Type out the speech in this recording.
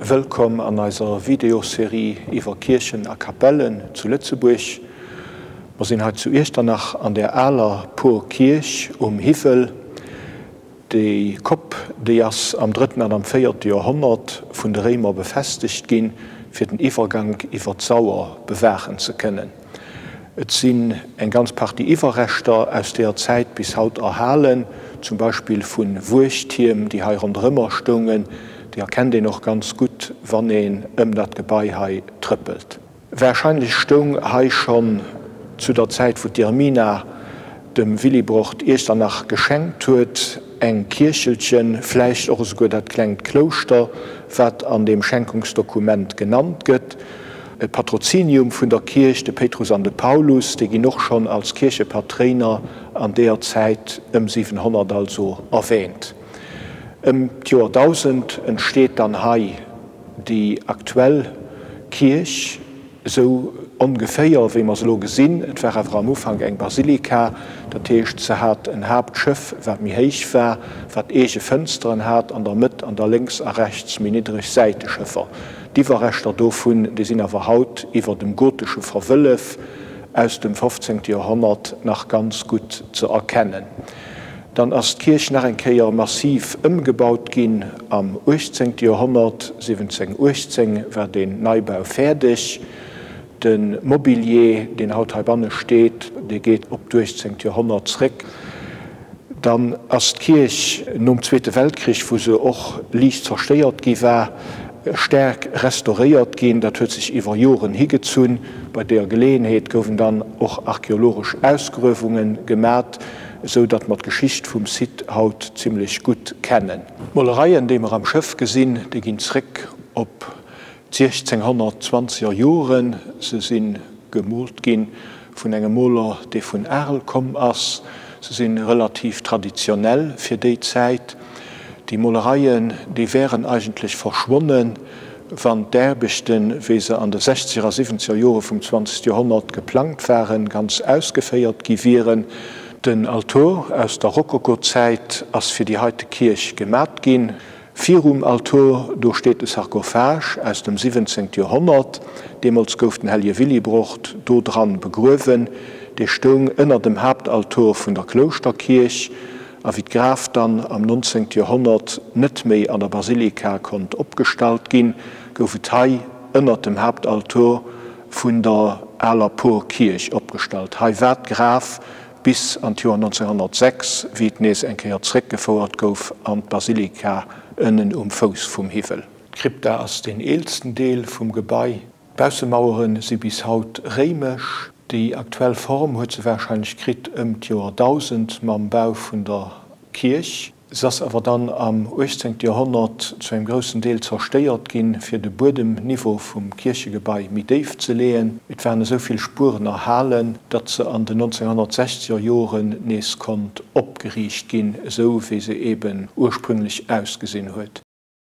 Wëllkomm an eiser Videoserie iwwer Kierchen a Kapellen zu Lëtzebuerg. Mer sinn hei zu Iechternach an der aler Porkierch um Hiwwel. Déi Kopp, déi ass am drëtten an am véierte Joerhonnert vun de Réimer befestegt ginn, fir den Iwwergank iwwer d'Sauer bewaachen ze kënnen. Et sinn eng ganz Partie Iwwerreschter aus deeër Zäit bis haut erhalen, zum Beispill vu Wuechttierm, déi hei ronderëmmer stoungen. Déi erkennt een och ganz gutt, wann een ëm dat Gebai hei trëppelt. Warscheinlech stoung hei schonn zu der Zäit, wou d'Irmina dem Willibrord Iechternach geschenkt huet, eng Kierchelchen, vläicht och esouguer dat klengt Klouschter, wat an deem Schenkungsdokument genannt gëtt. E Patrozinium vun der Kierch, de Péitrus an de Paulus, déi ginn och schonn als Kierchepatréiner an deeër Zäit, ëm 700 also, erwähnt. Ëm d'Joer 1000 entsteet dann hei déi aktuell Kierch, esou ongeféier wéi mer se elo gesinn. Et war awer am Ufank eng Basilika, dat heescht se hat en Haaptschëff, wat méi héich war, wat eege Fënsteren hat an der Mëtt an da lénks a rechts méi niddreg Säiteschëffer. D'Iwwerreschter dovun, déi sinn awer haut iwwer dem gotesche Verwëllef aus dem 15. Joerhonnert nach ganz gutt ze erkennen. Dann ass d'Kierch nach eng Kéier massiv ëmgebaut ginn am 18. Joerhonnert, 1718 war deen Neibau fäerdeg. De Mobilier, deen haut heibanne steet, dee geet op d'18. Joerhonnert zréck. Dann ass d'Kierch nom Zweete Weltkrich, wou se och liicht zerstéiert gi war, staark restauréiert ginn. Dat huet sech iwwer Joren higezunn. Bei deeër Geleeënheet gouwen dann och archeologesch Ausgruewunge gemat, esou datt mer d'Geschicht vum Site haut zimmlech gutt kennen. D'Molereien, déi mer am Schëff gesinn, déi ginn zréck op d'1620er Joren. Se si gemoolt gi vun engem Moler, dee vun Arles komm ass. Se si relativ traditionell fir déi Zäit. Déi Molereien, déi wären eigentlech verschwonnen, wann d'Aarbechten, wéi se an de sechzeger a siwwenzeger Jore vum zwanzegste Joerhonnert geplangt waren, ganz ausgeféiert gi wieren. Den Altor aus der Rokokozäit ass fir déi heite Kierch gemat ginn. Virum Altor, do steet de Sarkophag aus dem 17. Joerhonnert. Deemools gouf den Hellje Willibrord do dran begruewen. Dee stoung ënner dem Haaptaltor vun der Klouschterkierch. A wéi d'Graf dann am 19. Joerhonnert net méi an der Basilika konnt opgestallt ginn, gouf et hei ënner dem Haaptaltor vun der aler Porkierch opgestallt. Hei war d'Graf bis an d'Joer 1906, wéi et nees eng Kéier zréckgefouert gouf an d'Basilika ënnen um Fouss vum Hiwwel. D'Krypta ass deen eelsten Deel vum Gebai. D'Baussemauere si bis haut réimesch. Déi aktuell Form huet se warscheinlech kritt ëm d'Joer 1000 mam Bau vun der Kierch. Se ass awer dann am 18. Joerhonnert zu engem groussen Deel zerstéiert ginn, fir de Buedemniveau vum Kierchegebai méi déif ze leeën. Et waren esou vill Spueren erhalen, datt se an den 1960er Joren nees konnt opgeriicht ginn, esou wéi se eben ursprünglech ausgesinn huet.